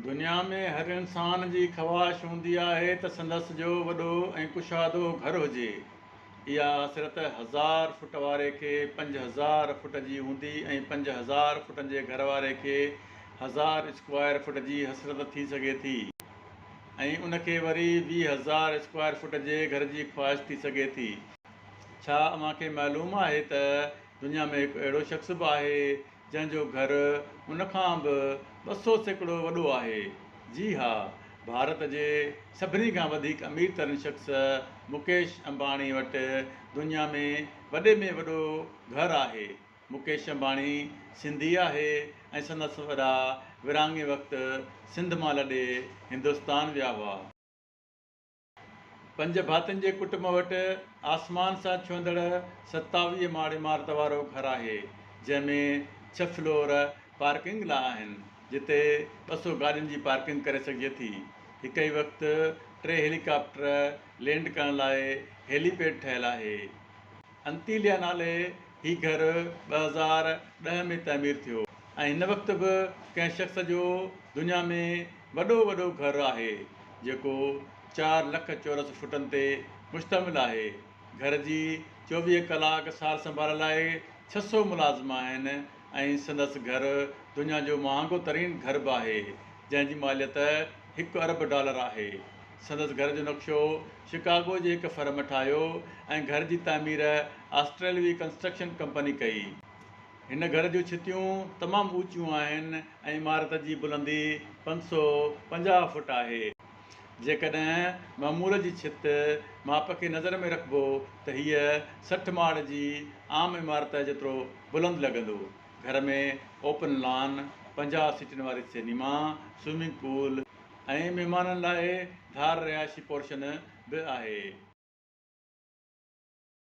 دنيا ۾ هر انسان جي خواهش هوندي آهي ته سندس جو وڏو ۽ ڪشادو گهر هجي. اها حسرت هزار فٽ واري کي 5000 فٽ جي هوندي ۽ 5000 فٽن جي گهر واري کي هزار اسڪوائر فٽ جي حسرت ٿي سگهي ٿي ۽ ان کي وري 20,000 اسڪوائر فٽ جي گهر جي خواهش ٿي سگهي ٿي. ڇا اوهان کي معلوم آهي ته دنيا ۾ هڪ اهڙو شخص به آهي جنهن جو گهر ان کان به 200% وڏو آهي. جي ها، ڀارت جي سڀني کان وڌيڪ امير ترين شخص مڪيش امباڻي وٽ دنيا ۾ وڏي ۾ وڏو گهر آهي. مڪيش امباڻي سنڌي آهي ۽ سندس وڏا ورهاڱي وقت سنڌ مان لڏي هندستان ويا هئا. پنج ڀاتين جي ڪٽنب وٽ آسمان سان ڇهندڙ 27 ماڙ عمارت وارو گهر آهي، جنهن ۾ ڇهه فلور پارڪنگ لاء آهن، جتي 200 گاڏين جي پارڪنگ ڪري سگهجي ٿي. هڪ ئي وقت ٽي هيلي ڪاپٽر لينڊ ڪرڻ لاء هيلي پيڊ ٺهيل آهي. انتيليا نالي هي گهر 2010 ۾ تعمير ٿيو ۽ هن وقت به ڪنهن شخص جو دنيا ۾ وڏو وڏو گهر آهي جيڪو چار لک چورس فٽن تي مشتمل آهي. گهر جي 24 ڪلاڪ سار سنڀال لاء 600 ملازم آهن ۽ سندس گهر دنيا جو مهانگو ترين گهر به آهي جنهن جي ماليت هڪ ارب ڊالر آهي. سندس گهر جو نقشو شڪاگو جي هڪ فرم ٺاهيو ۽ گهر جي تعمير آسٽريلوي ڪنسٽرڪشن ڪمپني ڪئي. هن گهر جون ڇتيون تمام اوچيون آهن ۽ عمارت جي بلندي 550 فٽ آهي. جيڪڏهن معمول جي ڇت ماپ کي نظر ۾ رکبو ته هيء 60 ماڙ جي عام عمارت جيترو بلند لڳندو. گهر ۾ اوپن لان، 50 سيٽن واري سئنيما، سوئمنگ پول ۽ مهمانن لاء ڌار رهائشي پورشن به آهي.